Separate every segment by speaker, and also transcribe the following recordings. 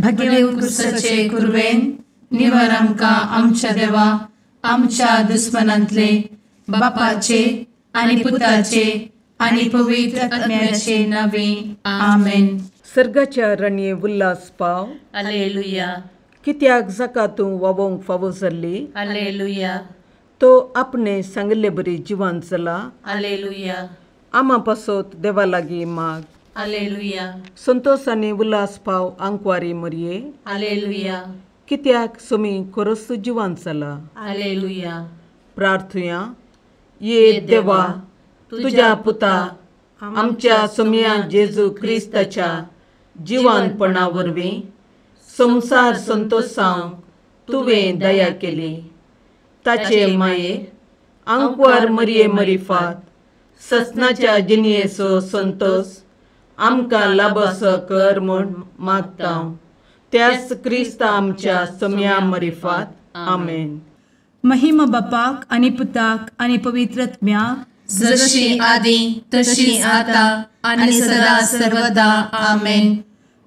Speaker 1: भगेवन क्रिस्ताचे कुरवेन निवार आमकां आमच्या देवा आमच्या दुस्मनांतले बापाचे आनी पुताचे आनी पवित्र आत्म्याचे नावे आमेन.
Speaker 2: सर्गाच्या रणये उल्हास पाव.
Speaker 1: हालेलुया.
Speaker 2: कित्याक जाका तूं वावोंक फावो जाल्ली.
Speaker 1: हालेलुया.
Speaker 2: तो आपणे सांगिल्ले बरी जिवान जाला.
Speaker 1: हालेलुया.
Speaker 2: आमा पासत देवा लागीं माग.
Speaker 1: हालेलुया.
Speaker 2: संतोष आनी उल्हास पाव आंकवारी मरये.
Speaker 1: हालेलुया.
Speaker 2: कित्याक सोमी खरोच जिवान जाला.
Speaker 1: हालेलुया.
Speaker 2: प्रार्थुया. ये देवा तुज्या पुता आमच्या सोमया जेजू क्रिस्ताच्या जिवानपणा वरवीं संवसार संतोषांक तुवें दया केली. ताचे माये आंकवार मरये मरिफात ससनाच्या जिणयेचो संतोष आमकां लाबसो कर म्हूण मागता त्याच क्रिस्ता आमच्या सोमया मरिफात. आमेन.
Speaker 3: महिमा बापाक आनी पुताक आनी पवित्र आत्म्याक,
Speaker 1: जशी आदी तशी आता आनी सदा सर्वदा. आमेन.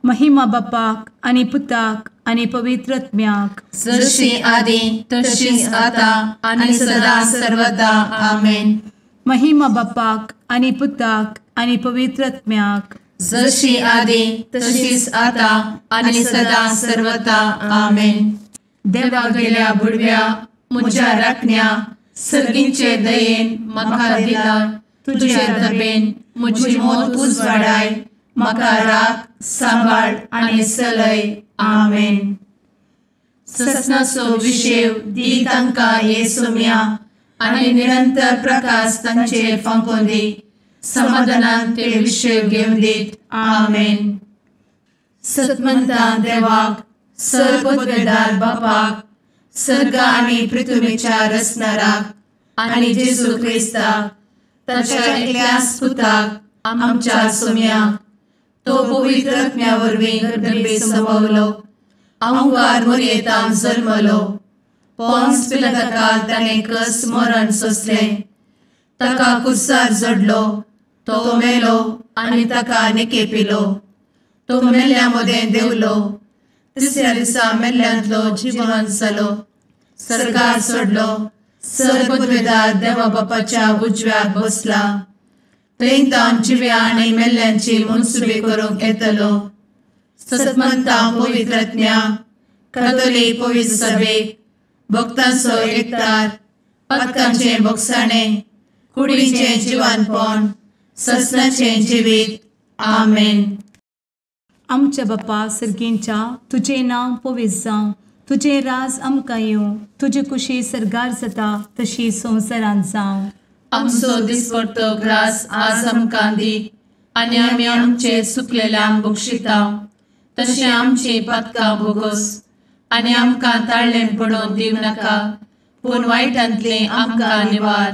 Speaker 3: महिमा बापाक आनी पुताक आनी पवित्र आत्म्याक,
Speaker 1: जशी आदी तशी आता आनी सदा सर्वदा. आमेन.
Speaker 3: महिमा बापाक आनी पुताक आनी पवित्र आत्म्याक,
Speaker 1: जशी आदी तशीच आता आनी सदा सर्वदा. आमेन. देवा गेल्या बुडव्या म्हज्या राखण्या सर्गींचे दयेन म्हाका दिला तुजे दबेन म्हजी मोत उजवाडाय म्हाका राख सांबाळ आनी सलय. आमेन. ससनाचो विशेव दी तांकां हे सोम्या आनी निरंतर प्रकाश तांचेर फांकोवन दी. समाधानान ते विशेव घेवन दीत. आमेन. सतमंता देवाक सर पदवेदार बापाक सर्ग आनी पृथ्वीच्या रचणाराक आनी जेजू क्रिस्ताक ताच्या एकल्याच पुताक आमच्या सोम्याक तो पवित्र आत्म्या वरवीं गर्भे संभवलो आंकार मोरयेतान जल्मलो पोन्स पिलाताकाल ताणें कस मरण सोंसलें ताका कुर्सार जडलो तो मेलो आनी ताका निकेपिलो तो मेल्ल्या मदें देंवलो तिसऱ्या दिसा मेल्ल्यांतलो जिवन जालो सर्गार सोडलो सर पदवेदार देवा बापाच्या उजव्याक बसला थंय तावन जिव्या आनी मेल्ल्यांची मनसुबी करूंक येतलो. सतमंता पवित्र आत्म्या कातोलीक पवित्र सभेक भक्तांचो एकतार पातकांचें भोगसाणें कुडीचें जिवानपण ससनाचें जिवीत. आमेन.
Speaker 3: आमच्या बापा सर्गींच्या तुजें नांव पवित्र जावं, तुजें राज आमकां येवं, तुजी कुशी सर्गार जाता तशी संवसारांत जावं.
Speaker 1: आमचो दिसपडतो ग्रास आज आमकां दी आनी आमी आमचे सुकलेल्यांक बक्षिता तशें आमची पातकां भोगोस आनी आमकां ताळ्ळें पडोवन दिवं नाका पूण वायटांतलें आमकां निवार.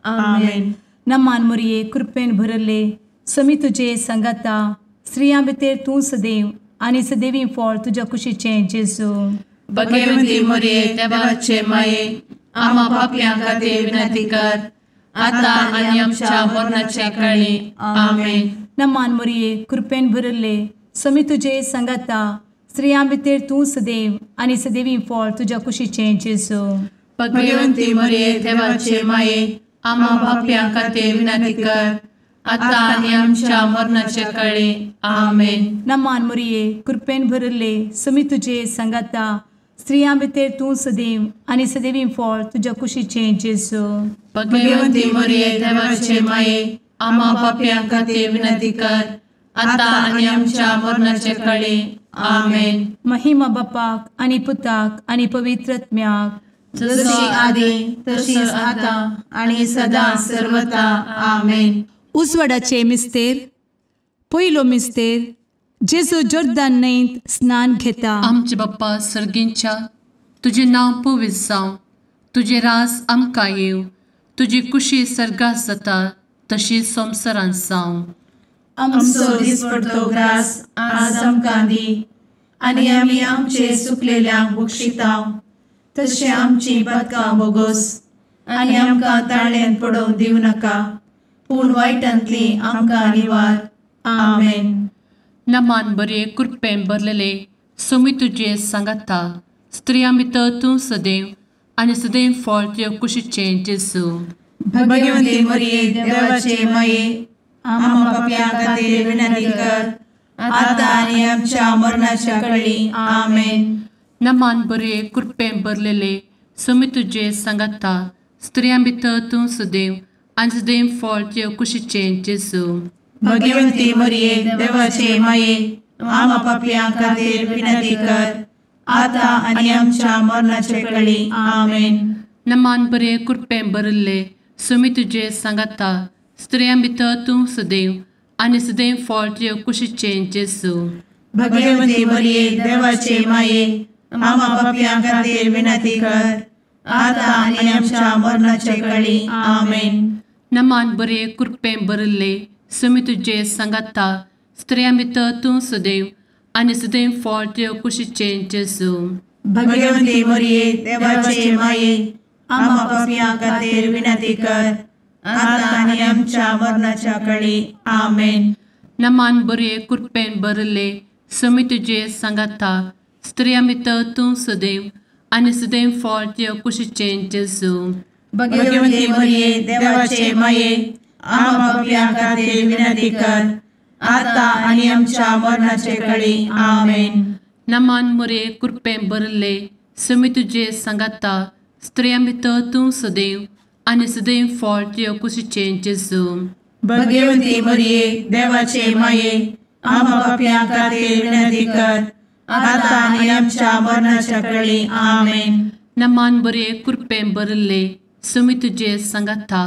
Speaker 1: आमेन.
Speaker 3: नमान मोरये कृपेन भरले समी तुजे सांगाता स्त्रियां भितर तूं सदैव आनी सदैवी फळ तुज्या कुशीचें जेजू.
Speaker 1: भगवंती मोरये देवाचे माये आमा पापयां खातीर विनंती कर आता आनी आमच्या मरणाच्या काळी. आमेन.
Speaker 3: नमान मोरये कृपेन भरले समी तुजे सांगाता स्त्रियां भितर तूं सदैव आनी सदैवी फळ तुज्या कुशीचें जेजू.
Speaker 1: भगवंती मोरये देवाचे माये आमा पापयां खातीर विनंती कर आता आनी आमच्या मरणाच्या काळी. आमेन.
Speaker 3: नमान मोरये कृपेन भरले समी तुजे सांगाता स्त्रियां भितर तूं सदैव आनी सदैवी फळ तुज्या कुशीचें जेजू.
Speaker 1: भगवंती मोरये देवाचे माये आमा पापयां खातीर विनंती कर आता आनी आमच्या मरणाच्या काळी. आमेन.
Speaker 3: महिमा बापाक आनी पुताक आनी पवित्र आत्म्याक,
Speaker 1: जशी आदी तशीच आता आनी सदा सर्वता. आमेन.
Speaker 3: उजवाडाचे मिस्तेर. पयलो मिस्तेर जेजू जोर्दान न्हंयत स्नान घेता.
Speaker 4: आमचे बाप्पा सर्गींच्या तुजें नांव पवित्र जावं, तुजें राज आमकां येवं, तुजी कुशी सर्गात जाता तशी संवसारांत जावं.
Speaker 1: आमचो दिसपडतो ग्रास आज आमकां दी आनी आमी आमचे सुकलेल्यांक बक्षिता तशें आमची पातकां भोगोस आनी आमकां ताळ्ळेंत पडोवंक दिवं नाका पूण वायटांतली आमकां निवार. आमेन.
Speaker 4: नमान बरे कृपेन भरलेले सोमी तुजे सांगाता, स्त्रियां भितर तूं सदैव आनी सदैव फळ तुज्या कुशीचें जेजू।
Speaker 5: भगवती मरिये देवाचे माये, आम्हा पाप्यां खातीर विनंती कर, आतां आनी आमच्या मरणाच्या कळी। आमेन।
Speaker 4: नमान बरे कृपेन भरलेले, सोमी तुजे सांगाता, स्त्रियां भितर तूं सदैव आनी सदैव फळ तुज्या कुशीचें जेजू।
Speaker 5: भगवती मरिये देवाचे माये, आम्हा पाप्यां खातीर विनंती कर, आतां आनी आमच्या मरणाच्या कळी। आमेन।
Speaker 4: नमान बरे कृपेन भरलेले, सोमी तुजे सांगाता, स्त्रियां भितर तूं सदैव आनी सदैव फळ तुज्या कुशीचें जेजू।
Speaker 5: भगवती मरिये देवाचे माये, आम्हा पाप्यां खातीर विनंती कर, आतां आनी आमच्या मरणाच्या कळी। आमेन।
Speaker 4: नमान बरे कृपेन भरलेले, सोमी तुजे सांगाता, स्त्रियां भितर तूं सदैव आनी सदैव फळ तुज्या कुशीचें जेजू।
Speaker 5: भगवती मरिये देवाचे माये, आम्हा पाप्यां खातीर विनंती कर, आतां आनी आमच्या मरणाच्या कळी। आमेन।
Speaker 4: नमान बरे कृपेन भरलेले, सोमी तुजे सांगाता, स्त्रियां भितर तूं सदैव आनी सदैव फळ तुज्या कुशीचें जेजू।
Speaker 5: भगवती मरिये देवाचे माये, आम्हा पाप्यां खातीर विनंती कर, आतां आनी आमच्या मरणाचे कळी। आमेन।
Speaker 4: नमान मरिये कृपेन भरलेले, सोमी तुजे सांगाता, स्त्रियां भितर तूं सदैव आनी सदैव फळ तुज्या कुशीचें जेजू।
Speaker 5: भगवती मरिये देवाचे माये, आम्हा पाप्यां खातीर विनंती कर, आतां आनी आमच्या मरणाच्या कळी। आमेन।
Speaker 4: नमान बरे कृपेन भरलेले, सोमी तुजे सांगाता,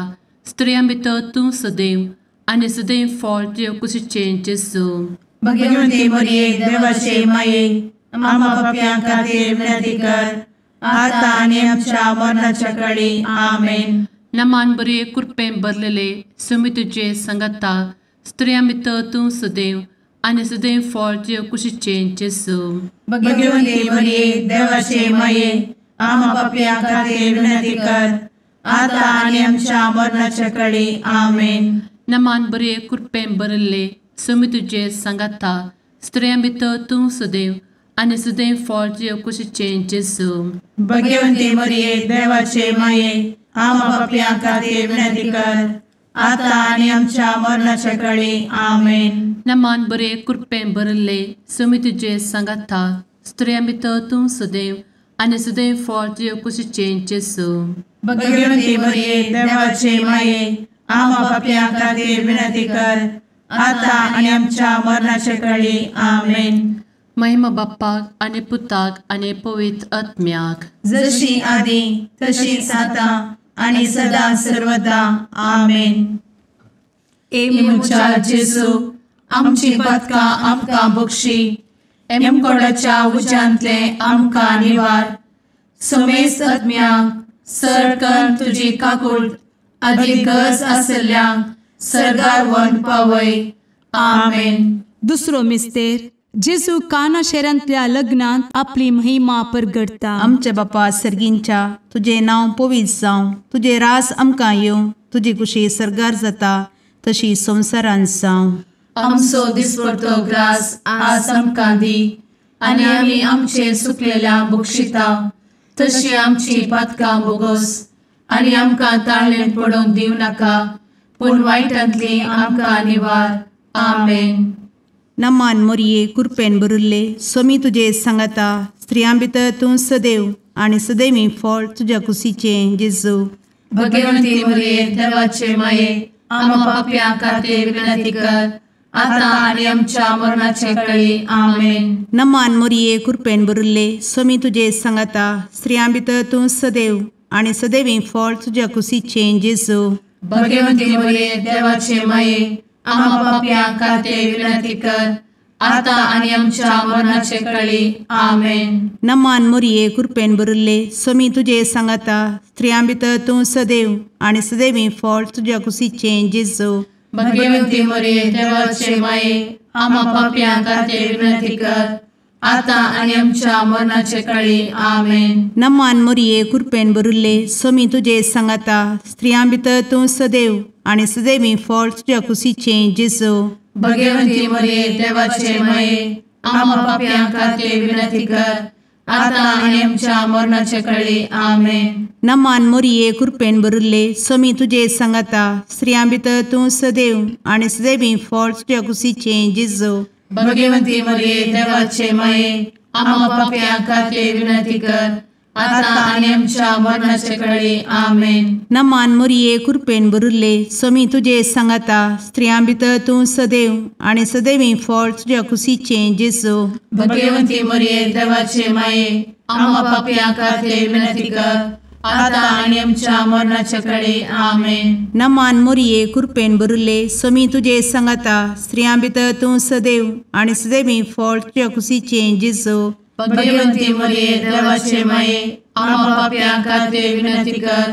Speaker 4: स्त्रियां भितर तूं सदैव आनी सदैव फळ तुज्या कुशीचें जेजू।
Speaker 5: भगवती मरिये देवाचे माये, आम्हा पाप्यां खातीर विनंती कर, आतां आनी आमच्या मरणाच्या कळी। आमेन।
Speaker 4: नमान बरे कृपेन भरलेले, सोमी तुजे सांगाता, स्त्रियां भितर तूं सदैव आनी सदैव फळ तुज्या कुशीचें जेजू।
Speaker 5: भगवती मरिये देवाचे माये, आम्हा पाप्यां खातीर विनंती कर, आतां आनी आमच्या मरणाच्या कळी। आमेन।
Speaker 4: नमान बरे कृपेन भरलेले, सोमी तुजे सांगाता, स्त्रियां भितर तूं सदैव आनी सदैव फळ तुज्या कुशीचें जेजू।
Speaker 5: भगवती मरिये देवाचे माये, आम्हा पाप्यां खातीर विनंती कर, आतां आनी आमच्या मरणाच्या कळी। आमेन।
Speaker 4: नमान बरे कृपेन भरलेले, सोमी तुजे सांगाता, स्त्रियां भितर तूं सदैव आनी सदैव फळ तुज्या कुशीचें जेजू।
Speaker 5: भगवती मरिये देवाचे माये, आम्हा पाप्यां खातीर विनंती कर, आतां आनी आमच्या मरणाच्या कळी। आमेन।
Speaker 4: महिमा बाप्पाक आनी पुताक आनी पवित्र आत्म्याक,
Speaker 5: जशी आदी तशीच आतां आनी सदा सर्वदा। आमेन।
Speaker 1: ए म्हज्या जेजू, आमची पातकां आमकां बक्षी, एमकोडाच्या उज्यांतले आमकां निवार, समेस्त आत्म्यांक सरकन तुजी काकूट आदी गरज आशिल्ल्यांक सर्गार व्हरून पावय। आमेन।
Speaker 3: दुसरो मिस्तेर, जेजू काना शहरांतल्या लग्नांत आपली महिमा परगटता।
Speaker 6: आमच्या बापा सर्गींच्या, तुजें नांव पवित्र जावं, तुजें रास आमकां येवं, तुजी कुशी सर्गार जाता तशी संवसारांत जावं।
Speaker 1: आमचो दिसपडतो ग्रास आज आमकां दी, आनी आमी आमचे सुकलेल्या बक्षिता तशी आमची पातकां बोगोस, आनी आमकां ताळेन पडोवंक दिवं नाका, पूण वायटांतली आमकां निवार। आमेन।
Speaker 6: नमान मोरये कृपेन भरिल्ले, सोमी तुजे सांगाता, स्त्रियां भितर तूं सदैव आनी सदैवी फळ तुज्या कुशीचें जेजू।
Speaker 1: भगवंती मोरये देवाचे माये, आम्हा पाप्यां खातीर विनंती कर, आतां आनी आमच्या मरणाचे कळी। आमेन।
Speaker 6: नमान मोरये कृपेन भरिल्ले, सोमी तुजे सांगाता, स्त्रियां भितर तूं सदैव आनी सदैवी फळ तुज्या कुशीचें जेजू।
Speaker 1: भगवंती मोरये देवाचे माये, आम्हा पाप्यां खातीर विनंती कर, आतां आनी आमच्या मरणाचे कळी। आमेन।
Speaker 6: नमान मोरये कृपेन भरिल्ले, सोमी तुजे सांगाता, स्त्रियां भितर तूं सदैव आनी सदैवी फळ तुज्या कुशीचें जेजू।
Speaker 1: भगवंती मोरये देवाचे माये, आम्हा पाप्यां खातीर विनंती कर, आतां आनी आमच्या मरणाचे कळी। आमेन।
Speaker 6: नमान मोरये कृपेन भरिल्ले, सोमी तुजे सांगाता, स्त्रियां भितर तूं सदैव आनी सदैवी फळ तुज्या कुशीचें जेजू।
Speaker 1: भगवंती मोरये देवाचे माये, आमा पापयां खातीर विनंती कर आतां आनी आमच्या मरणाचे कळी. आमेन.
Speaker 6: नमान मोरये कृपेन भरिल्ले स्वामी तुजे सांगाता, स्त्रियां भितर तूं सदैव आनी सदैवी फळ तुज्या कुशीचें जेजू.
Speaker 1: भगवंती मोरये देवाचे माये आमा पापयां खातीर विनंती कर आतां आनी आमच्या मरणाचे कळी. आमेन.
Speaker 6: नमान मोरये कृपेन भरिल्ले स्वामी तुजे सांगाता, स्त्रियां भितर तूं सदैव आनी सदैवी फळ तुज्या कुशीचें जेजू.
Speaker 1: भगवंती मोरये देवाचे माये आमा पापयां खातीर विनंती कर आतां आनी आमच्या मरणाचे कळी. आमेन.
Speaker 6: नमान मोरये कृपेन भरिल्ले स्वामी तुजे सांगाता, स्त्रियां भितर तूं सदैव आनी सदैवी फळ तुज्या कुशीचें जेजू.
Speaker 1: भगवंती मोरये देवाचे माये आमा पापयां खातीर विनंती कर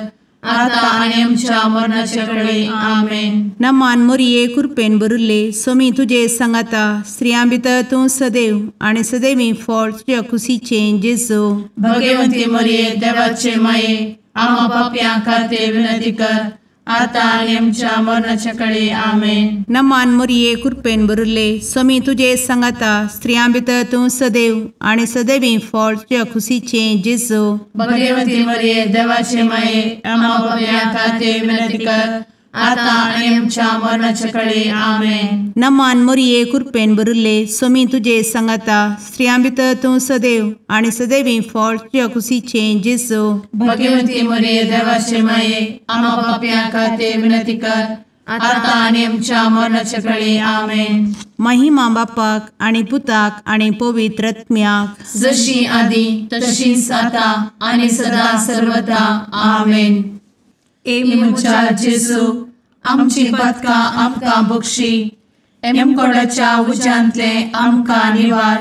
Speaker 1: आतां आनी आमच्या मरणाचे कळी. आमेन.
Speaker 6: नमान मोरये कृपेन भरिल्ले स्वामी तुजे सांगाता, स्त्रियां भितर तूं सदैव आनी सदैवी फळ तुज्या कुशीचें जेजू.
Speaker 1: भगवंती मोरये देवाचे माये आमा पापयां खातीर विनंती कर आतां आनी आमच्या मरणाचे कळी. आमेन.
Speaker 6: नमान मोरये कृपेन भरिल्ले स्वामी तुजे सांगाता, स्त्रियां भितर तूं सदैव आनी सदैवी फळ तुज्या कुशीचें जेजू.
Speaker 1: भगवंती मोरये देवाचे माये आमा पापयां खातीर विनंती कर आतां आनी आमच्या मरणाचे कळी. आमेन.
Speaker 6: नमान मोरये कृपेन भरिल्ले स्वामी तुजे सांगाता, स्त्रियां भितर तूं सदैव आनी सदैवी फळ तुज्या कुशीचें जेजू.
Speaker 1: भगवंती मोरये देवाचे माये आमा पापयां खातीर विनंती कर आतां आनी आमच्या मरणाचे कळी. आमेन.
Speaker 6: महिमा बापाक आनी पुताक आनी पवित्र आत्म्याक,
Speaker 1: जशी आदी तशीच आतां आनी सदा सर्वदा. आमेन. ए म्हज्या जेजू आमची पातकां आमकां बक्षी, एमकोडाच्या उज्यांतले आमकां निवार,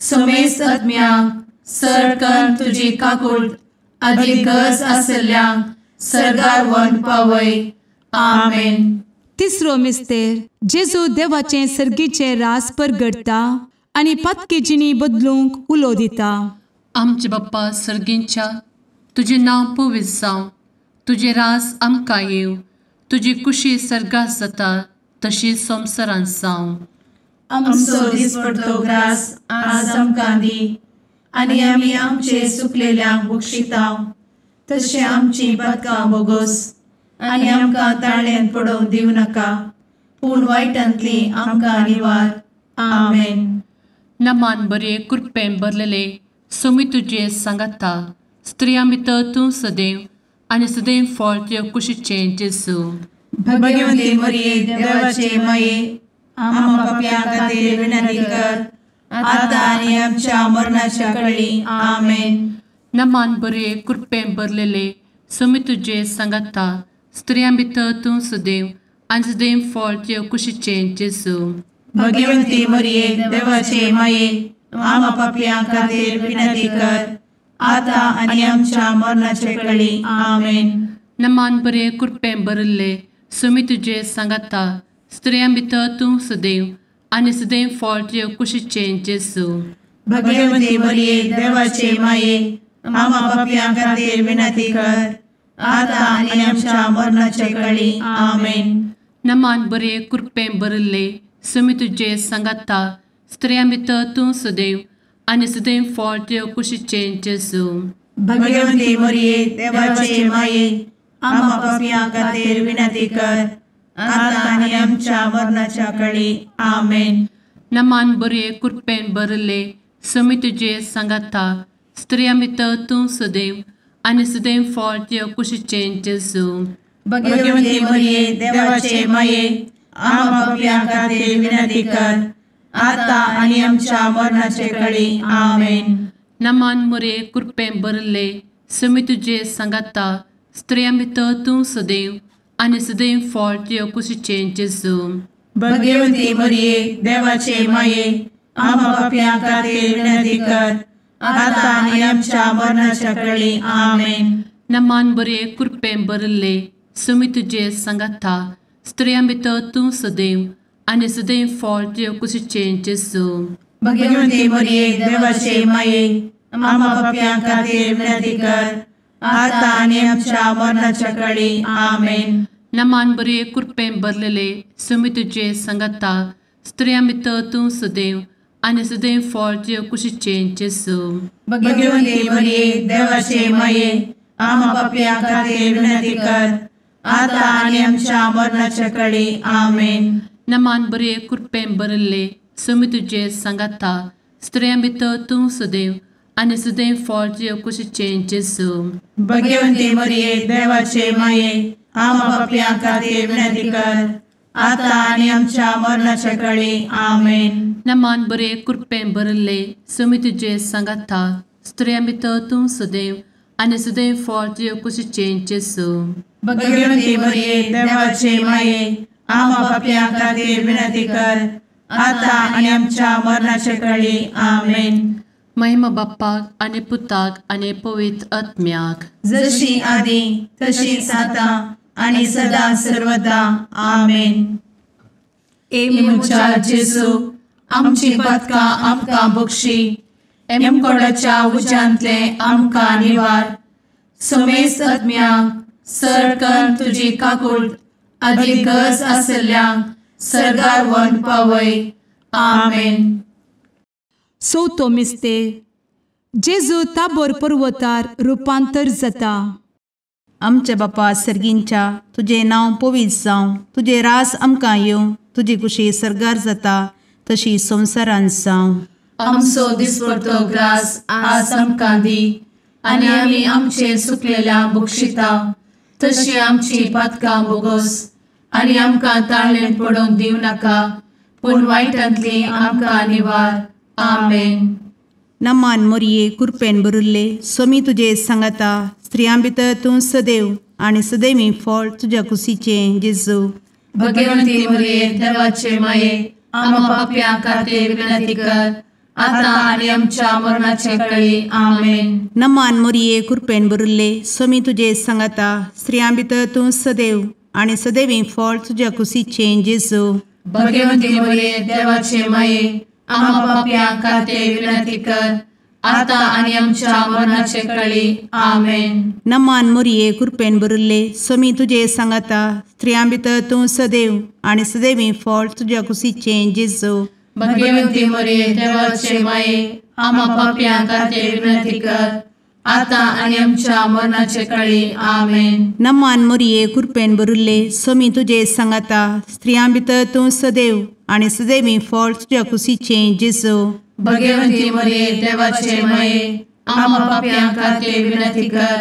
Speaker 1: समेस्त आत्म्यांक सरकन तुजी काकूट आदी गरज आसल्ल्यांक सरगार वन पावय. आमेन.
Speaker 3: तिसरो मिस्तेर जेजू देवाचें सर्गीचें रास परगटता आनी पातकी जिणी बदलूंक उलो दिता.
Speaker 4: आमचे बाप्पा सर्गींच्या, तुजें नांव पवित्र जावं, तुजें रास आमकां येवं, तुजी कुशी सर्गात जाता तशी संवसारांत जावं.
Speaker 5: आमचो दिसपडतो ग्रास आज आमकां दी आनी आमी आमचे सुकलेल्यांक बक्षितांव तशें आमची पातकां बोगोस आनी आमकां ताळ्यान पडोवंक दिवं नाका, पूण वायटांतली आमकां निवार. आमेन.
Speaker 4: नमान बरे कृपेन भरलेले स्वामी तुजे सांगाता, स्त्रियां भितर तूं सदैव आनी सदैव फळ तुज्या कुशीचें जेजू.
Speaker 5: भगवंती मोरये देवाचे माये आमा पापयां खातीर विनंती कर आतां आनी आमच्या मरणाच्या कळी. आमेन.
Speaker 4: नमान बरे कृपेन भरलेले स्वामी तुजे सांगाता, स्त्रियां भितर तूं सदैव आनी सदैव फळ तुज्या कुशीचें जेजू.
Speaker 5: भगवंती मोरये देवाचे माये आमा पापयां खातीर विनंती कर आतां आनी आमच्या मरणाचे कळी. आमेन.
Speaker 4: नमान बरे कृपेन भरिल्ले स्वामी तुजे सांगाता, स्त्रियां भितर तूं सदैव आनी सदैव फळ तुज्या कुशीचें जेजू.
Speaker 5: भगवंती मोरये देवाचे माये आमा पापयां खातीर विनंती कर आतां आनी आमच्या मरणाचे कळी. आमेन.
Speaker 4: नमान बरे कृपेन भरिल्ले स्वामी तुजे सांगाता, स्त्रियां भितर तूं सदैव आनी सदैव फळ तुज्या कुशीचें जेजू.
Speaker 5: भगवंती मोरये देवाचे माये आमा पापयां खातीर विनंती कर आतां आनी आमच्या मरणाच्या कळी. आमेन.
Speaker 4: नमान बरे कृपेन भरिल्ले स्वामी तुजे सांगाता, स्त्रियां भितर तूं सदैव आनी सदैव फळ तुज्या कुशीचें जेजू.
Speaker 5: भगवंती मोरये देवाचे माये आमा पापयां खातीर विनंती कर आतां आनी आमच्या मरणाचे कळी. आमेन.
Speaker 4: नमान मोरये कृपेन भरिल्ले स्वामी तुजे सांगाता, स्त्रियां भितर तूं सदैव आनी सदैव फळ तुज्या कुशीचें जेजू.
Speaker 5: भगवंती मोरये देवाचे माये आमा पापयां खातीर विनंती कर आतां आनी आमच्या मरणाच्या कळी. आमेन.
Speaker 4: नमान बरे कृपेन भरिल्ले स्वामी तुजे सांगाता, स्त्रियां भितर तूं सदैव आनी सदैव फळ तुज्या कुशीचें जेजू.
Speaker 5: भगवंती मोरये देवाचे माये आमा पापयां खातीर विनंती कर आतां आनी आमच्या मरणाच्या कळी. आमेन.
Speaker 4: नमान बरे कृपेन भरलेले स्वामी तुजे सांगाता, स्त्रियां भितर तूं सदैव आनी सदैव फळ तुज्या कुशीचें जेजू.
Speaker 5: भगवती मरिये देवाचे माये, आमा पापयां खातीर विनंती कर, आतां आनी आमच्या मरणाच्या कडी. आमेन.
Speaker 4: नमान बरे कृपेन भरिल्ले, स्वामी तुजे सांगाता, स्त्रियां भितर तूं सदैव आनी सदैव फळ तुज्या कुशीचें जेजू.
Speaker 5: भगवती मरिये देवाचे माये, आमा पापयां खातीर विनंती कर, आतां आनी आमच्या मरणाच्या कडी. आमेन.
Speaker 4: नमान बरे कृपेन भरिल्ले, स्वामी तुजे सांगाता, स्त्रियां भितर तूं सदैव आनी सदैव फळ तुज्या कुशीचें जेजू.
Speaker 5: भगवती मरिये देवाचे माये, आमा पापयां खातीर विनंती कर, आतां आनी आमच्या मरणाच्या कडी. आमेन.
Speaker 4: महिमा बाप्पाक आनी पुताक आनी पवित्र आत्म्याक,
Speaker 5: जशी आदी तशीच आतां आनी सदा सर्वदा. आमेन. ए म्हज्या जेजू, आमची पातकां आमकां बक्षी, एमकोडाच्या उज्यांतले आमकां निवार, समेस्त आत्म्यांक सरकन तुजी काकूट आदी गरज आसल्ल्यांक सर्गार व्हरून पावय. आमेन.
Speaker 3: चवथो मिस्तेर. जेजू ताबोर पर्वतार रुपांतर जाता.
Speaker 6: आमच्या बापा सर्गींच्या, तुजें नांव पवित्र जावं, तुजें रास आमकां येवं, तुजी कुशी सर्गार जाता तशी संवसारांत जावं.
Speaker 1: आमचो दिसपडतो ग्रास आज आमकां दी, आनी आमी आमचे सुकलेल्या बक्षिता तशी आमची पातकां बोगोस, आनी आमकां ताळेन पडोवंक दिवं नाका, पूण वायटांतली आमकां निवार. आमेन.
Speaker 6: नमान मोरये कृपेन भरिल्ले, स्वामी तुजे सांगाता, स्त्रियां भितर तूं सदैव आनी सदैवी फळ तुज्या कुशीचें जेजू.
Speaker 1: भगवती मरिये देवाचे माये, आमा पापयां खातीर विनंती कर, आतां आनी आमच्या मरणाच्या कळी. आमेन.
Speaker 6: नमान मोरये कृपेन भरिल्ले, स्वामी तुजे सांगाता, स्त्रियां भितर तूं सदैव आनी सदैवी फळ तुज्या कुशीचें जेजू.
Speaker 1: भगवती मरिये देवाचे माये, आमा पापयां खातीर विनंती कर, आतां आनी आमच्या मरणाचे कळी. आमेन.
Speaker 6: नमान मोरये कृपेन भरिल्ले, स्वामी तुजे सांगाता, स्त्रियां भितर तूं सदैव आनी सदैवी फळ तुज्या कुशीचें जेजू.
Speaker 1: भगवती मरिये देवाचे माये, आमा पापयां खातीर विनंती कर, आतां आनी आमच्या मरणाचे कळी. आमेन.
Speaker 6: नमान मोरये कृपेन भरिल्ले, स्वामी तुजे सांगाता, स्त्रियां भितर तूं सदैव आनी सदैवी फळ तुज्या कुशीचें जेजू.
Speaker 1: भगवती मरिये देवाचे माये, आमा पापयां खातीर विनंती कर,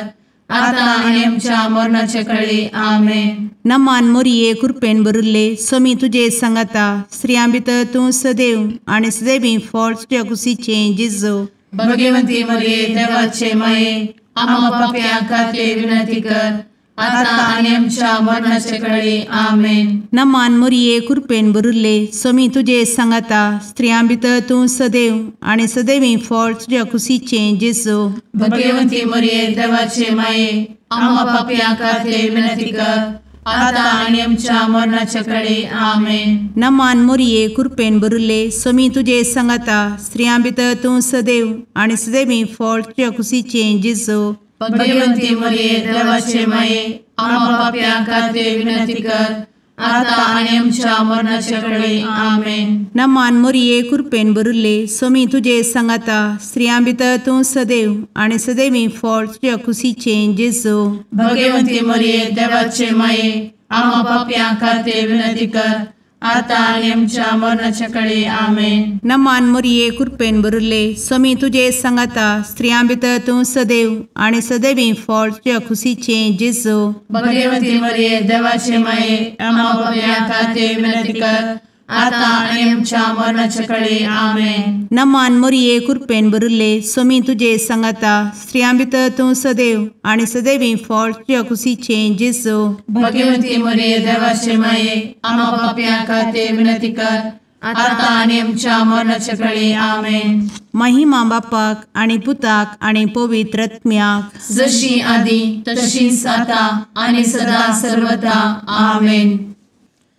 Speaker 1: आतां आनी आमच्या मरणाचे कळी. आमेन.
Speaker 6: नमान मोरये कृपेन भरिल्ले, स्वामी तुजे सांगाता, स्त्रियां भितर तूं सदैव आनी सदैवी फळ तुज्या कुशीचें जेजू.
Speaker 1: भगवती मरिये देवाचे माये, आमा पापयां खातीर विनंती कर, आतां आनी आमच्या मरणाचे कळी. आमेन.
Speaker 6: नमान मोरये कृपेन भरिल्ले, स्वामी तुजे सांगाता, स्त्रियां भितर तूं सदैव आनी सदैवी फळ तुज्या कुशीचें जेजू.
Speaker 1: भगवती मरिये देवाचे माये, आमा पापयां खातीर विनंती कर, आतां आनी आमच्या मरणाच्या कळी. आमेन.
Speaker 6: नमान मोरये कृपेन भरिल्ले, स्वामी तुजे सांगाता, स्त्रियां भितर तूं सदैव आनी सदैवी फळ तुज्या कुशीचें जेजू.
Speaker 1: भगवती मरिये देवाचे माये, आमा पापयां खातीर विनंती कर, आतां आनी आमच्या मरणाच्या कळी. आमेन.
Speaker 6: नमान मोरये कृपेन भरिल्ले, स्वामी तुजे सांगाता, स्त्रियां भितर तूं सदैव आनी सदैवी फळ तुज्या कुशीचें जेजू.
Speaker 1: भगवती मरिये देवाचे माये, आमा पापयां खातीर विनंती कर, आतां आनी आमच्या मरणाच्या कळी. आमेन.
Speaker 6: नमान मोरये कृपेन भरिल्ले, स्वामी तुजे सांगाता, स्त्रियां भितर तूं सदैव आनी सदैवी फळ तुज्या कुशीचें जेजू.
Speaker 1: भगवती मरिये देवाचे माये, आमा पापयां खातीर विनंती कर, आतां आनी आमच्या मरणाच्या कळी. आमेन.
Speaker 6: नमान मोरये कृपेन भरिल्ले, स्वामी तुजे सांगाता, स्त्रियां भितर तूं सदैव आनी सदैवी फळ तुज्या कुशीचें जेजू.
Speaker 1: भगवती मरिये देवाचे माये, आमा पापयां खातीर विनंती कर, आतां आनी आमच्या मरणाच्या कळी. आमेन.
Speaker 6: महिमा बापाक आनी पुताक आनी पवित्र आत्म्याक,
Speaker 1: जशी आदी तशीच आतां आनी सदा सर्वदा. आमेन.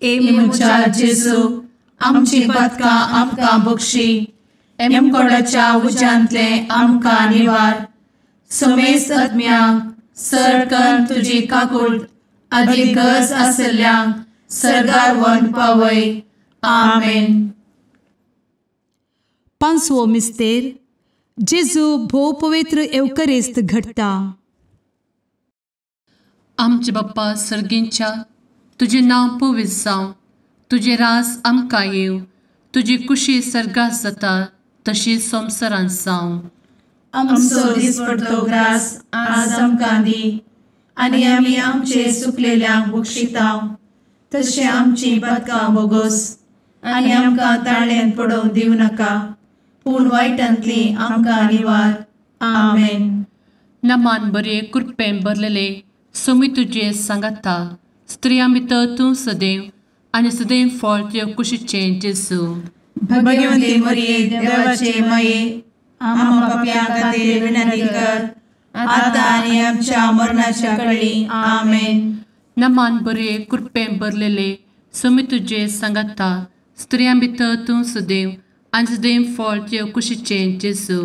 Speaker 1: ए म्हज्या जेजू, आमची पातकां आमकां बक्षी, एमकोडाच्या उज्यांतले आमकां निवार, समेस्त आत्म्यांक सरकन तुजी काकूट आदी गरज आसल्ल्यांक सर्गार व्हरून पावय. आमेन.
Speaker 3: पांचवो मिस्तेर जेजू भोव पवित्र एवकरिस्त घडटा.
Speaker 4: आमचे बाप्पा सर्गींच्या, तुजें नांव पवित्र जावं, तुजें राज आमकां येवं, तुजी कुशी सर्गात जाता तशी संवसारांत जावं.
Speaker 5: आमचो दिसपडतो ग्रास आज आमकां दी आनी आमी आमचे सुकलेल्यांक बक्षिता तशें आमची पातकां बोगोस आनी आमकां ताळ्यांत पडोवंक दिवं नाका, पूण वायटांतली आमकां निवार. आमेन.
Speaker 4: नमान बरे कृपेन भरलेले सोमी तुजे सांगाता, स्त्रियां भितर तूं सदैव आनी सदैव फळ तुजे कुशीचें जेजू.
Speaker 5: भगवती मरिये देवाचे माये, आम्हा पाप्यां खातीर विनंती कर आतां आनी आमच्या मरणाच्या कळी. आमेन.
Speaker 4: नमान बरे कृपेन भरलेले सोमी तुजे सांगाता, स्त्रियां भितर तूं सदैव आनी सदैव फळ तुजे कुशीचें जेजू.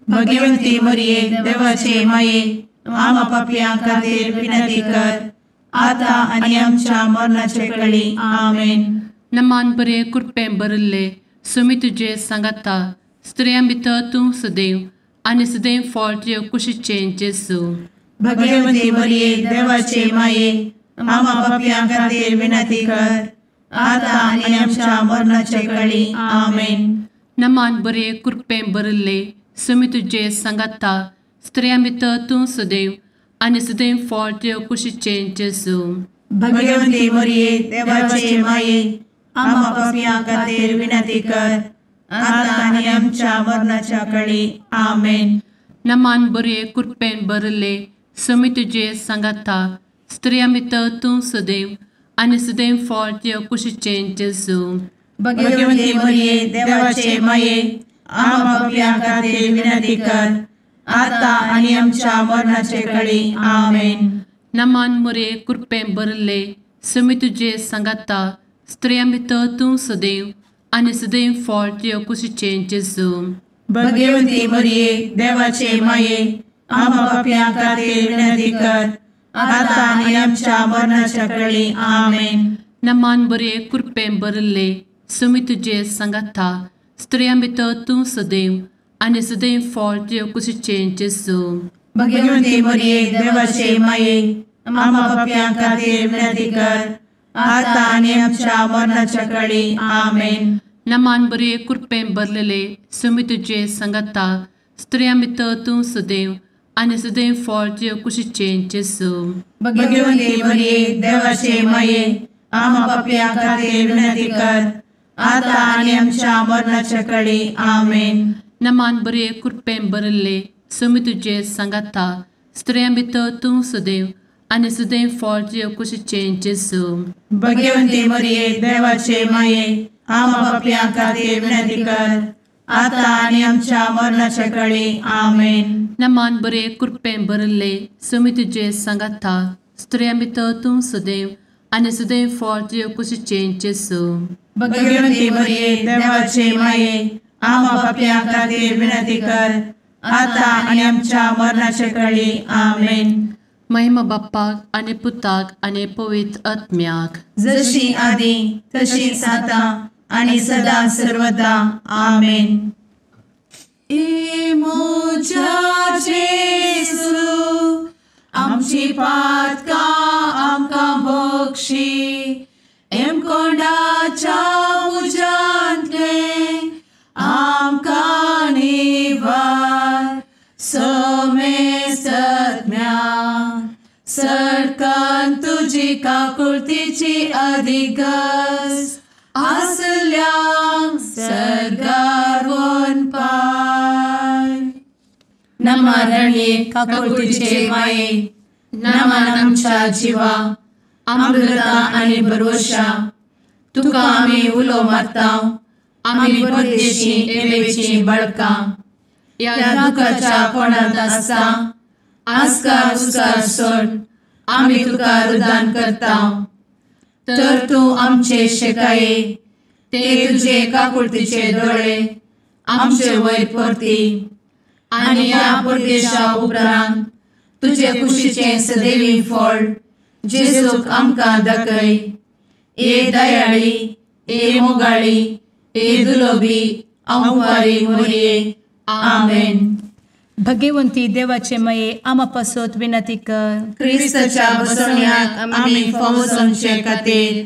Speaker 5: भगवती मरिये देवाचे माये, आम्हा पाप्यां खातीर विनंती कर आतां आनी आमच्या मरणाच्या कळी. आमेन.
Speaker 4: नमान बरे कृपेन भरिल्ले सोमी तुजे सांगाता, स्त्रियां भितर तूं सदैव आनी सदैव फळ तुजे कुशीचें जेजू.
Speaker 5: भगवती मरिये देवाचे माये, आम्हा पाप्यां खातीर विनंती कर आतां आनी आमच्या मरणाच्या कळी. आमेन.
Speaker 4: नमान बरे कृपेन भरिल्ले सोमी तुजे सांगाता, स्त्रियां भितर तूं सदैव आनी सदैव फळ तुजे कुशीचें जेजू.
Speaker 5: भगवती मरिये देवाचे माये, आम्हा पाप्यां खातीर विनंती कर आतां आनी आमच्या मरणाच्या कळी. आमेन.
Speaker 4: नमान बरे कृपेन भरिल्ले सोमी तुजे सांगाता, स्त्रियां भितर तूं सदैव आनी सदैव फळ तुजे कुशीचें जेजू.
Speaker 5: भगवती मरिये देवाचे माये, आम्हा पाप्यां खातीर विनंती कर आतां आनी आमच्या मरणाचे कळी. आमेन.
Speaker 4: नमान मरिये कृपेन भरिल्ले सोमी तुजे सांगाता, स्त्रियां भितर तूं सदैव आनी सदैव फळ तुजे कुशीचें जेजू.
Speaker 5: भगवती मरिये देवाचे माये, आम्हा पाप्यां खातीर विनंती कर आतां आनी आमच्या मरणाच्या कळी. आमेन.
Speaker 4: नमान बरे कृपेन भरिल्ले सोमी तुजे सांगाता, स्त्रियां भितर तूं सदैव आनी सदैव फळ तुजे कुशीचें जेजू.
Speaker 5: भगवती मरिये देवाचे माये, आम्हा पाप्यां खातीर विनंती कर आतां आनी आमच्या मरणाच्या कळी. आमेन.
Speaker 4: नमान बरे कृपेन भरलेले सोमी तुजे सांगाता, स्त्रियां भितर तूं सदैव आनी सदैव फळ तुजे कुशीचें जेजू.
Speaker 5: भगवती मरिये देवाचे माये, आम्हा पाप्यां खातीर विनंती कर आतां आनी आमच्या मरणाच्या कळी. आमेन.
Speaker 4: नमान बरे कृपेन भरिल्ले सोमी तुजे सांगाता, स्त्रियां भितर तूं सदैव आनी सदैव फळ तुजे कुशीचें जेजू.
Speaker 5: भगवती मरिये देवाचे माये, आम्हा पाप्यां खातीर विनंती कर आतां आनी आमच्या मरणाच्या कळी. आमेन.
Speaker 4: नमान बरे कृपेन भरिल्ले सोमी तुजे सांगाता, स्त्रियां भितर तूं सदैव आनी सदैव फळ तुजे कुशीचें जेजू.
Speaker 5: भगवती मरिये देवाचे माये, आम्हा पाप्यां खातीर विनंती कर आतां आनी आमच्या मरणाच्या कळी. आमेन.
Speaker 4: महिमा बाप्पाक आनी पुताक आनी पवित्र आत्म्याक,
Speaker 5: जशी आदी तशीच आतां आनी सदा सर्वदा. आमेन. ए म्हज्या जेजू, आमची पातकां आमकां बक्षी, एमकोंडाच्या उज्यांतलें आमकां निवार. समेस्तज्ञा सरकान तुजी काकुळतीची अधिगस आसल्यांक सर्गार वनपाय. नमरणे काकुळतीचे माये, नमन आमच्या जिवा, अमृता आनी भरवशा, तुका आमी उलो मारता, आमी परदेशी एवेची बळकां, ह्या दुखाच्या कोणांत आसता आस्कार उस्कार सोड आमी तुका रुदान करता. तर तूं आमचे शेकाये, ते तुजे काकुळतीचे दोळे आमचे वयर परती आनी ह्या परदेशा उपरांत तुजे कुशीचें सदैवी फळ जेजूक आमकां दाखय. ए दयाळी, ए मोगाळी, ए दुलोबी आंवकारी मोरये. आमेन.
Speaker 3: भगवंती देवाचे माये आमा पासत विनंती कर.
Speaker 5: क्रिस्ताच्या बसवण्याक आमी फावो जावचे खातीर.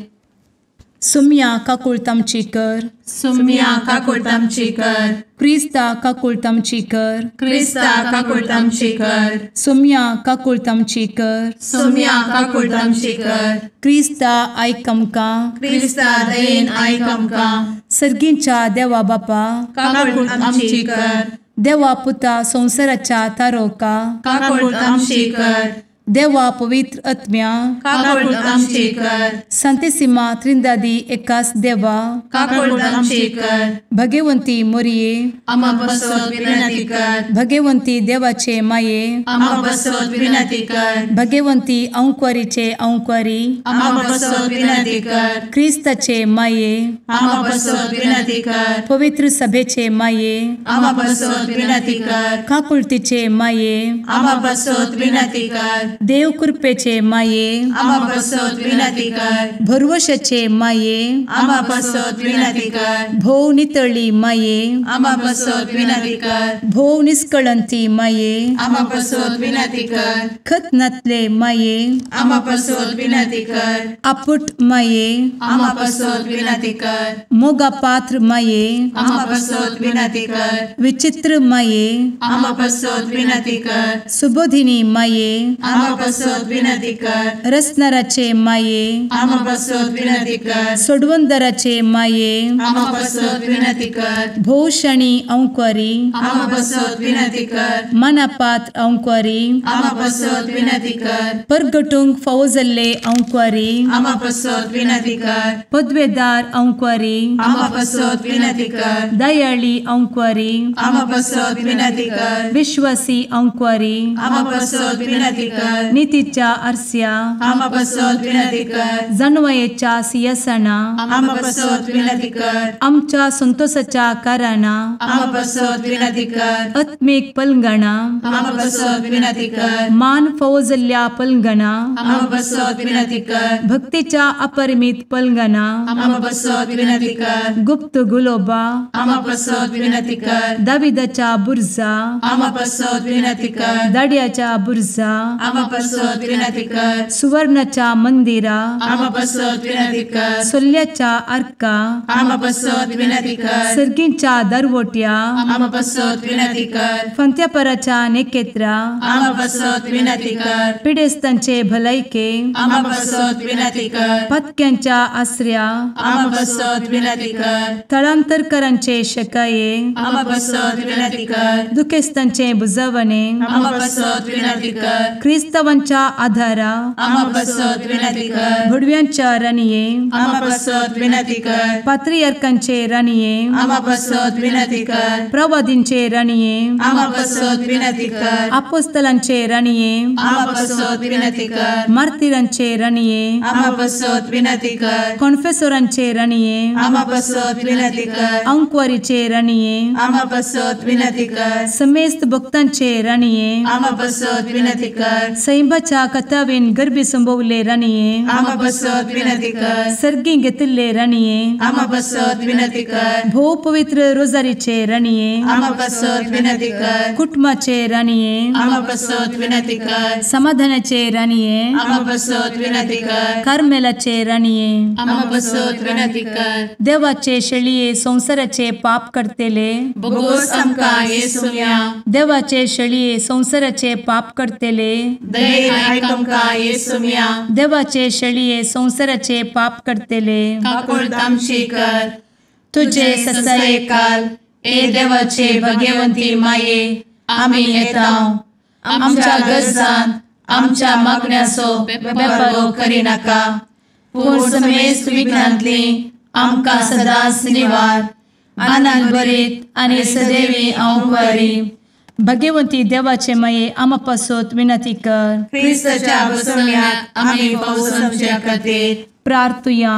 Speaker 3: सुम्या काकुळट आमची कर.
Speaker 5: सुम्या काकुळट आमची कर.
Speaker 3: क्रिस्ता काकुळट आमची कर.
Speaker 5: क्रिस्ता काकुळट आमची कर.
Speaker 3: सुम्या काकुळट आमची कर.
Speaker 5: सुम्या काकुळट आमची कर.
Speaker 3: क्रिस्ता आयक आमकां.
Speaker 5: क्रिस्ता दयेन आयक आमकां.
Speaker 3: सर्गींच्या देवा बापा
Speaker 5: काकुळट आमची कर.
Speaker 3: देवा पुता संवसाराच्या तारोका
Speaker 5: काकुळट आमची कर.
Speaker 3: देवा पवित्र आत्म्या
Speaker 5: काकुळट आमची कर.
Speaker 3: संतेसिमा त्रिंदादी एकास देवा
Speaker 5: काकुळट आमची कर.
Speaker 3: भगवंती मोरये
Speaker 5: आमा पासत विनंती कर.
Speaker 3: भगवंती देवाचे माये
Speaker 5: आमा पासत विनंती कर.
Speaker 3: भगवंती अंकुरीचे अंकुरी
Speaker 5: आमा पासत विनंती कर.
Speaker 3: क्रिस्ताचे माये
Speaker 5: आमा पासत विनंती कर.
Speaker 3: पवित्र सभेचे माये
Speaker 5: आमा पासत विनंती कर.
Speaker 3: काकुळतीचे माये
Speaker 5: आमा पासत विनंती कर.
Speaker 3: देव कृपेचे माये
Speaker 5: आमा पासत विनंती कर.
Speaker 3: भरवशाचे माये
Speaker 5: आमा पासत विनंती कर.
Speaker 3: भोव नितळी माये
Speaker 5: आमा पासत विनंती कर.
Speaker 3: भोव निष्कळंती माये
Speaker 5: आमा पासत विनंती कर.
Speaker 3: खत नातले माये
Speaker 5: आमा पासत विनंती कर.
Speaker 3: आपुट माये
Speaker 5: आमा पासत विनंती कर.
Speaker 3: मोगा पात्र माये
Speaker 5: आमा पासत विनंती कर.
Speaker 3: विचित्र माये
Speaker 5: आमा पासत विनंती कर.
Speaker 3: सुबोधिनी माये
Speaker 5: आमा पासत विनंती कर.
Speaker 3: रसनाराचे माये
Speaker 5: आमा पासत विनंती कर.
Speaker 3: सोडवंदराचे माये
Speaker 5: आमा पासत विनंती कर.
Speaker 3: भोवशणी अंकुरी
Speaker 5: आमा पासत विनंती कर.
Speaker 3: मनापात्र अंकुरी
Speaker 5: आमा पासत विनंती कर.
Speaker 3: परगटूंक फावो जाल्ले अंकुरी
Speaker 5: आमा पासत विनंती कर.
Speaker 3: पदवेदार अंकुरी
Speaker 5: आमा पासत विनंती कर.
Speaker 3: दयाळी अंकुरी
Speaker 5: आमा पासत विनंती कर.
Speaker 3: विश्वासी अंकुरी
Speaker 5: आमा पासत विनंती कर.
Speaker 3: नितीच्या आरस्या
Speaker 5: आमा पासत विनंती कर.
Speaker 3: जानवयेच्या सिंहासना
Speaker 5: आमा पासत विनंती कर.
Speaker 3: आमच्या संतोषाच्या कारणा
Speaker 5: आमा पासत विनंती कर.
Speaker 3: आत्मीक पलंगणा
Speaker 5: आमा पासत विनंती कर.
Speaker 3: मान फावो जाल्ल्या पलंगणा
Speaker 5: आमा पासत विनंती कर.
Speaker 3: भक्तीच्या अपरिमित पलंगणा
Speaker 5: आमा पासत विनंती कर.
Speaker 3: गुप्त गुलोबा
Speaker 5: आमा पासत विनंती कर.
Speaker 3: दाविदाच्या बुर्जा
Speaker 5: आमा पासत विनंती कर.
Speaker 3: दाड्याच्या बुर्जा
Speaker 5: आमा पासत विनंती कर.
Speaker 3: सुवर्णाच्या मंदिरा
Speaker 5: आमा पासत विनंती कर.
Speaker 3: सोल्ल्याच्या आर्का
Speaker 5: आमा पासत विनंती कर.
Speaker 3: सर्गींच्या दरवट्या
Speaker 5: आमा पासत विनंती कर.
Speaker 3: फंत्यापराच्या नेकेत्रा
Speaker 5: आमा पासत विनंती कर.
Speaker 3: पिडेस्तांचे भलायके
Speaker 5: आमा पासत विनंती कर.
Speaker 3: पत्क्यांच्या आसऱ्या
Speaker 5: आमा पासत विनंती कर.
Speaker 3: थळांतरकरांचे शकाये
Speaker 5: आमा पासत विनंती कर.
Speaker 3: दुखेस्तांचे बुजवणे
Speaker 5: आमा पासत विनंती कर.
Speaker 3: क्रिस्तावांच्या आधारा
Speaker 5: आमा पासत विनंती कर.
Speaker 3: भुडव्यांच्या राणये
Speaker 5: आमा पासत विनंती कर.
Speaker 3: पात्रियार्कांचे राणये
Speaker 5: आमा पासत विनंती कर.
Speaker 3: प्रवादींचे राणये
Speaker 5: आमा पासत विनंती कर.
Speaker 3: आपोस्तलांचे राणये
Speaker 5: आमा पासत विनंती कर.
Speaker 3: मार्तिरांचे राणये
Speaker 5: आमा पासत विनंती कर.
Speaker 3: कॉन्फेसोरांचे राणये
Speaker 5: आमा पासत विनंती कर.
Speaker 3: अंकुवारीचे राणये
Speaker 5: आमा पासत विनंती कर.
Speaker 3: समेस्त भक्तांचे राणये
Speaker 5: आमा पासत विनंती कर.
Speaker 3: सैंबाच्या कथावेन गर्भी संभवले राणये
Speaker 5: आमा पासत विनंती कर.
Speaker 3: सर्गी घेतिल्ले राणये
Speaker 5: आमा पासत विनंती कर.
Speaker 3: भोव पवित्र रोजारीचे राणये
Speaker 5: आमा पासत विनंती कर.
Speaker 3: कुटुंबाचे राणये
Speaker 5: आमा पासत विनंती कर.
Speaker 3: समाधानाचे राणये
Speaker 5: आमा पासत विनंती कर.
Speaker 3: कार्मेलाचे राणये
Speaker 1: आमा पासत विनंती कर.
Speaker 3: देवाचे शेळये संवसाराचे पाप करतेले
Speaker 1: बोगोस आमकां येसुम्या
Speaker 3: देवाचे शेळये संवसाराचे पाप करतेले
Speaker 1: दयेन आयक आमकां येसुम्या
Speaker 3: देवाचे शेळये संवसाराचे पाप करतेले
Speaker 1: काकुळट आमची कर.
Speaker 3: तुझे
Speaker 1: ससायेकाल ए देवाचे भगवंती माये आमी येता आमच्या गरजान आमच्या मागण्याचो बेपारो करिनाका पूण समेस्त विघ्नांतली आमकां सदांच निवार आनंद भरीत आनी सदैवी अंकुरी.
Speaker 3: भगवंती देवाचे माये आमा पासत विनंती कर.
Speaker 5: क्रिस्ताच्या बसवण्याक आमी फावो जावचे खातीर
Speaker 3: प्रार्थुया.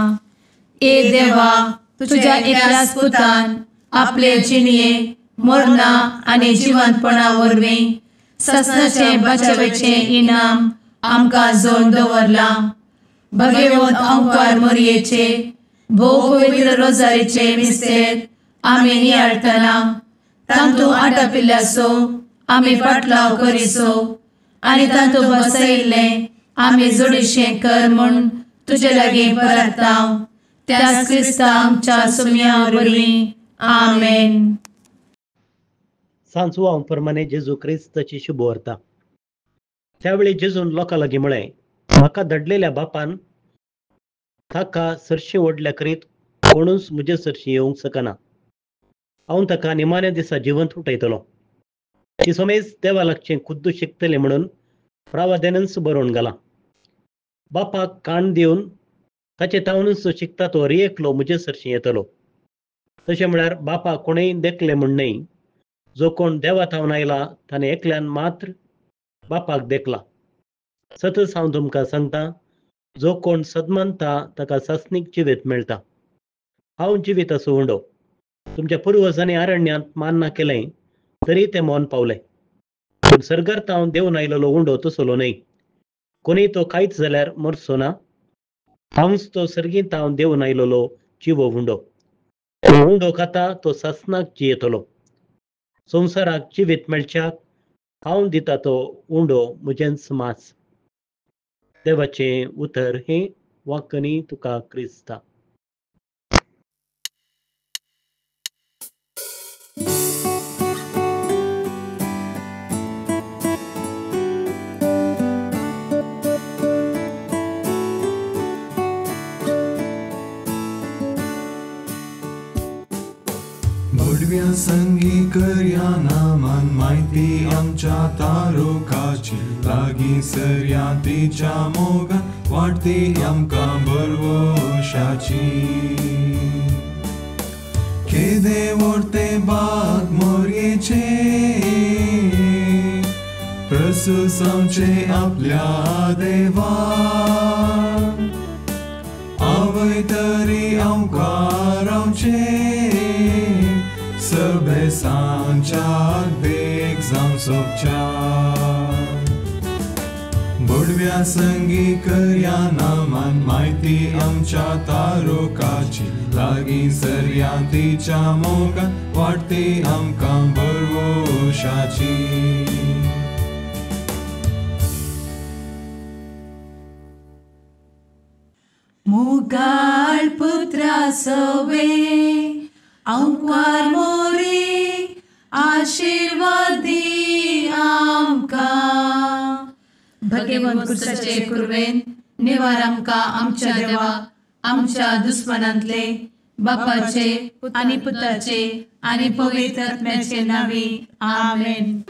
Speaker 1: ए देवा तुझ्या एकल्याच पुतान आपले जिणये मरणा आनी जिवंतपणा वरवीं ससनाचें बचावेचें इनाम आमकां जोडून दवरलां. भगवंत अंकार मोरयेचे भोव पवित्र रोजारीचे मिस्तेर आमी नियाळटना तांतू आटापिल्ल्याचो आमी पाटलाव करिसो आनी तांतू बसयिल्लें आमी जोडीशें कर म्हूण तुजे लागीं परता त्याच क्रिस्ता आमच्या सुम्या वरवीं. आमेन.
Speaker 7: सांजू हांव प्रमाणे जेजू क्रिस्ताची शुभवार्ता. त्यावेळी जेजून लोकां लागीं म्हळें, म्हाका धाडलेल्या बापान ताका सरशी ओडल्या करीत कोणूच म्हजे सरशी येवंक शकना. हांव ताका निमाण्या दिसा जिवंत उठयतलो. ती समेज देवा लागचें खुद्द शिकतलें म्हणून प्रावाद्यानच बरोवन घालां. बापाक कान दिवन ताचे तावनूच शिकता तो हर एकलो म्हजे सरशी येतलो. तशें म्हळ्यार बापा कोणेय देखलें म्हूण न्हय, जो कोण देवा थावन आयला ताणें एकल्यान मात्र बापाक देखला. सतच हांव तुमकां सांगता, जो कोण सदमानता ताका सासणीक जिवीत मेळटा. हांव जिवीत असो उंडो. तुमच्या पुर्वजांनी अरण्यांत मान्ना केलें तरी ते मौन पावले. पूण सर्गार हांव देवन आयलेलो उंडो तसलो न्हय. कोणीय तो खायत जाल्यार मरचो ना. हांवच तो सर्गींत हांव देवन आयलेलो जिवो उंडो. तो उंडो खाता तो सासणाक जियेतलो. संवसाराक जिवीत मेळच्याक हांव दिता तो उंडो म्हजेंच मांस. देवाचें उतर हें वाकनी तुका क्रिस्ता.
Speaker 8: संगी करया नामान म्हायती आमच्या तारुकाची लागीं सरया तिच्या मोगान वाडटी आमकां भरवशाची. केदे व्हडते बाग मोरयेचे प्रसूस आमचे आपल्या देवा आवय तरी आमकां रावचे सबेसांच्या देख जावं सोबच्या. बोडव्या संगी करया नामान म्हायती आमच्या तारुकाची लागीं सरया तिच्या मोगान वाडटी आमकां भरवशाची.
Speaker 1: मुगाळ पुत्रा सवे अंकार मोरे आशीर्वादी आमकां. भगवंत कुर्साचे कुर्वेन निवार आमकां आमच्या देवा आमच्या दुस्मनांतले बापाचे आनी पुताचे आनी पवित्र आत्म्याचे नांवी. आमेन.